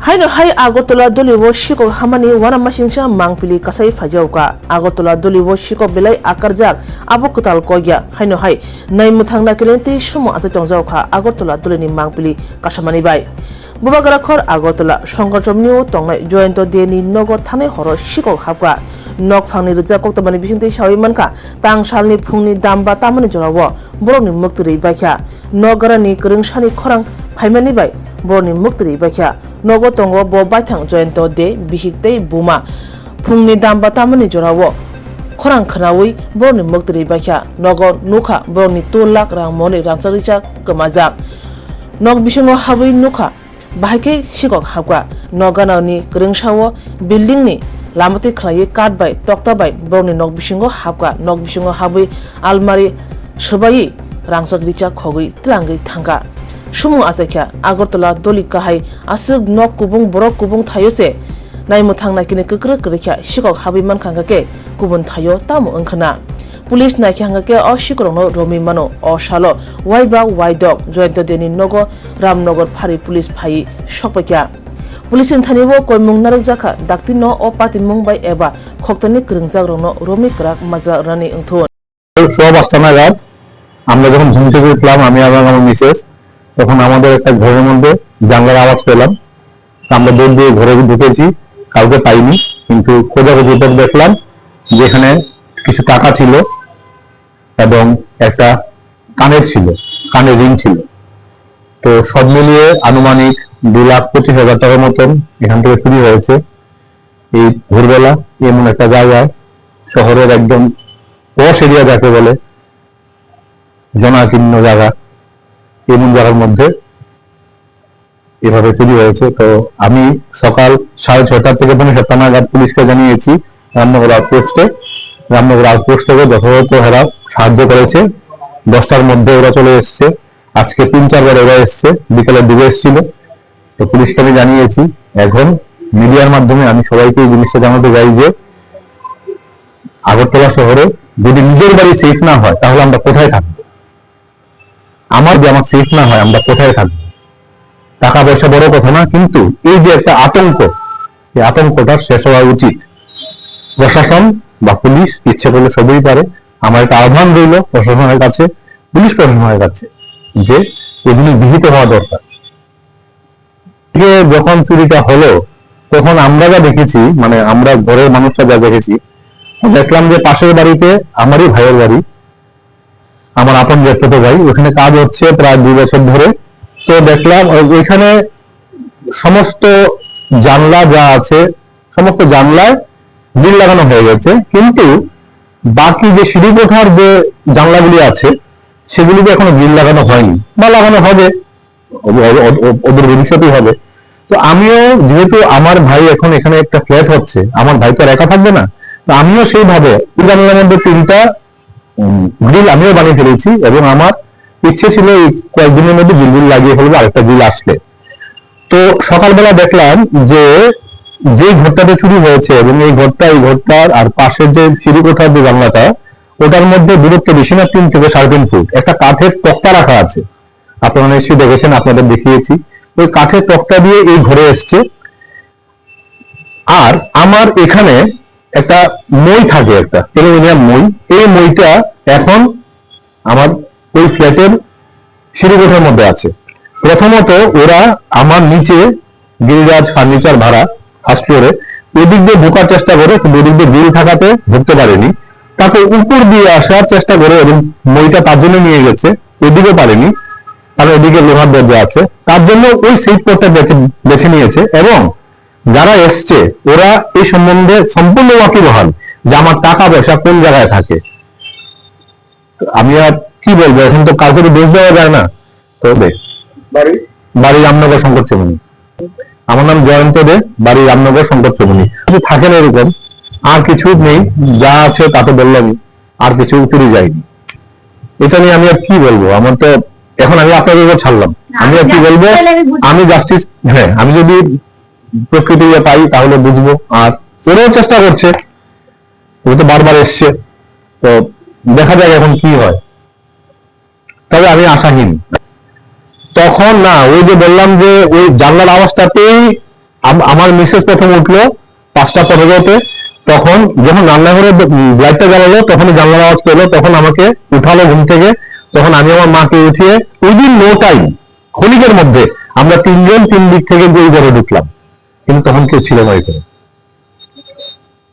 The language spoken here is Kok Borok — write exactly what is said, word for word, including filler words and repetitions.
Haino hai Agartala doli o sikok hamani uanamasingcha mangpili kasai phaijaokha. Agartala doli o sikok belai akarjak, abo kwtal kokya. Haino hai naimwthang naikirni tei sumo achai tongjaokha Agartala dolini mangpili kasamani bai. Bubagra khor Agartala Songkarchomni o tongnai Joyonto Deni nogo thanai horo sikok hapkha. Nokphangni rijak koktwmani bisingtwi sawi mankha, tangsalni phungni damba tamani jorao borokni mwktwi rwi baikha. Nokgarani kwrwngsani khorang phaimani bai borokni mwktwi rwi baikha. Nogo tongo bo baithang Joyonto De, bihik tei buma. Phungni damba tamani jorao khorang khwnawi borokni mwktwi rwi baikha. Nogo nukha borokni two lakh rang monwi rangchak richak kwmajak. Nok bisingo habwi nukha, bahai khe sikok hapkha. Nok ganani kwrwngsao building ni lama twi khlaiwi kath bai tokta bai borokni nok bisingo hapkha. Nok bisingo habwi almari swbaiwi rangchak richak khogwi twlangwi thangkha. Sumung achaikha Agartala doli kahai aswk nok kubung borok kubung thaio se naimwthang naikini kwkrwk kwrwikha sikok habwi mankha hwnkhe kubun thaio tamo wngkhwna. Police naikhe hwnkhe o sikorokno romwi mano. O salo waiba waidok Joyonto Deni nogo Ramnagar phari police phaiwi sokpaikha. Police ni thani o koimung narwkjakha, dakti no o patimung bai eba khoktani kwrwngjakrokno romwi kwrak majra rwnani wngthun. সোয়া পাঁচটা নাগাদ আমরা যখন ঘুম থেকে উঠলাম, আমি এবং আমার মিসেস, তখন আমাদের একটা ঘরের মধ্যে জানলার আওয়াজ পেলাম। আমরা দৌড় দিয়ে ঘরে ঢুকেছি, কাউকে পাইনি, কিন্তু খোঁজাখুঁজির পর দেখলাম যে এখানে কিছু টাকা ছিল এবং একটা কানের ছিল, কানের রিং ছিল। তো সব মিলিয়ে আনুমানিক দু লাখ পঁচিশ হাজার টাকার মতন এখান থেকে চুরি হয়েছে। এই ভোরবেলা এমন একটা জায়গায়, শহরের একদম পশ এরিয়া যাকে বলে, জনাকীর্ণ জায়গা, এমন জায়গার মধ্যে এভাবে চুরি হয়েছে। তো আমি সকাল সাড়ে ছয়টা থেকে পৌনে সাতটা নাগাদ পুলিশকে জানিয়েছি রামনগর আউটপোস্টে। রামনগর আউটপোস্ট থেকে যথাযথ এরা সাহায্য করেছে। দশটার মধ্যে ওরা চলে এসছে। আজকে তিন চারবার ওরা এসছে, বিকেলের দিকে এসছিল। তো পুলিশকে আমি জানিয়েছি। এখন মিডিয়ার মাধ্যমে আমি সবাইকে এই জিনিসটা জানাতে চাই যে আগরতলা শহরে যদি নিজের বাড়ি সেফ না হয়, তাহলে আমরা কোথায় থাকবো? আমার যদি আমার সেফ না হয়, আমরা কোথায় থাকবো? টাকা পয়সা বড় কথা না, কিন্তু এই যে একটা আতঙ্ক, এই আতঙ্কটা শেষ হওয়া উচিত। প্রশাসন বা পুলিশ ইচ্ছে করলে সবই পারে। আমার একটা আহ্বান রইল প্রশাসনের কাছে, পুলিশ প্রশাসনের কাছে, যে এগুলি বিহিত হওয়া দরকার। থেকে যখন চুরিটা হলো, তখন আমরা যা দেখেছি, মানে, আমরা ঘরের মানুষরা যা দেখেছি, দেখলাম যে পাশের বাড়িতে আমারই ভাইয়ের বাড়ি, আমার আপন জ্যাঠাতো ভাই, ওখানে কাজ হচ্ছে প্রায় দুই বছর ধরে। তো দেখলাম ওই-, ওইখানে সমস্ত জানলা যা আছে, সমস্ত জানলায় গ্রিল লাগানো হয়ে গেছে, কিন্তু বাকি যে সিঁড়ি কোঠার যে জানলাগুলি আছে, সেগুলিতে এখনো গ্রিল লাগানো হয়নি বা লাগানো হবে, অব-, অব-, অব-, অব-, অদূর ভবিষ্যতেই হবে। তো আমিও, যেহেতু আমার ভাই এখন এখানে একটা ফ্ল্যাট হচ্ছে, আমার ভাই তো আর একা থাকবে না, তো আমিও সেইভাবে এই জানালার মধ্যে তিনটা, উম, গ্রিল আমিও বানিয়ে ফেলেছি এবং আমার ইচ্ছে ছিল এই কয়েকদিনের মধ্যে গ্রিল লাগিয়ে ফেলবো, আরেকটা গ্রিল আসলে। তো সকালবেলা দেখলাম যে, যে ঘরটাতে চুরি হয়েছে এবং এই ঘরটা, এই ঘরটার আর পাশের যে সিঁড়ি কোঠার যে জানলাটা, ওটার মধ্যে দূরত্ব বেশি না, তিন থেকে সাড়ে তিন ফুট। একটা কাঠের তক্তা রাখা আছে, আপনারা নিশ্চয়ই দেখেছেন, আপনাদের দেখিয়েছি। ওই কাঠের তক্তা দিয়ে এই ঘরে এসছে। আর আমার এখানে একটা মই থাকে, একটা অ্যালুমিনিয়াম মই, এই মইটা এখন আমার ওই ফ্ল্যাটের সিঁড়িকোঠার মধ্যে আছে। প্রথমত ওরা আমার নিচে গিরিরাজ ফার্নিচার ভাড়া ফার্স্ট ফ্লোরে ওদিক দিয়ে ঢোকার চেষ্টা করে, কিন্তু ওদিক দিয়ে গ্রিল থাকাতে ঢুকতে পারেনি। তারপর উপর দিয়ে আসার চেষ্টা করে এবং মইটা তার জন্য নিয়ে গেছে, ওদিকেও পারেনি, কারণ ওদিকে লোহার দরজা আছে। তার জন্য ওই সেফ পথটা বেছে, বেছে নিয়েছে এবং যারা এসছে ওরা এই সম্বন্ধে সম্পূর্ণ ওয়াকিবহাল যে আমার টাকা পয়সা কোন জায়গায় থাকে। তো আমি আর কি বলবো, এখন তো কাউকে তো দোষ দেওয়া যায় না। তবে বাড়ি? বাড়ি রামনগর শঙ্কর চৌমুহনী। আমার নাম জয়ন্ত দে, বাড়ি রামনগর শঙ্কর চৌমুহনী। শুধু থাকেন এরকম, আর কিছু নেই, যা আছে তা তো বললামই, আর কিছু চুরি যায়নি। এটা নিয়ে আমি আর কি বলবো, আমার তো এখন আমি আপনাদের উপর ছাড়লাম। না, আমি আর কি আমি বলবো, তাহলে আমি বুঝি। আমি জাস্টিস, হ্যাঁ, আমি যদি প্রকৃত ইয়ে পাই তাহলে বুঝবো। আর ওরাও চেষ্টা করছে, ও তো বারবার এসছে, তো দেখা যাক এখন কি হয়। তবে আমি আশাহীন। তখন না, ওই যে বললাম যে ওই জানলার আওয়াজটাতেই আম- আমার মিসেস প্রথম উঠলো পাঁচটা পনেরোতে। তখন যখন রান্নাঘরে দ- উম, লাইটটা জ্বালালো, তখনই জানলার আওয়াজ পেলো, তখন আমাকে উঠালো ঘুম থেকে। তখন আমি আমার মাকে উঠিয়ে, উইদিন নো টাইম, ক্ষণিকের মধ্যে আমরা তিনজন তিন দিক থেকে ওই ঘরে ঢুকলাম। কিন্তু তখন কেউ ছিল না ওই ঘরে।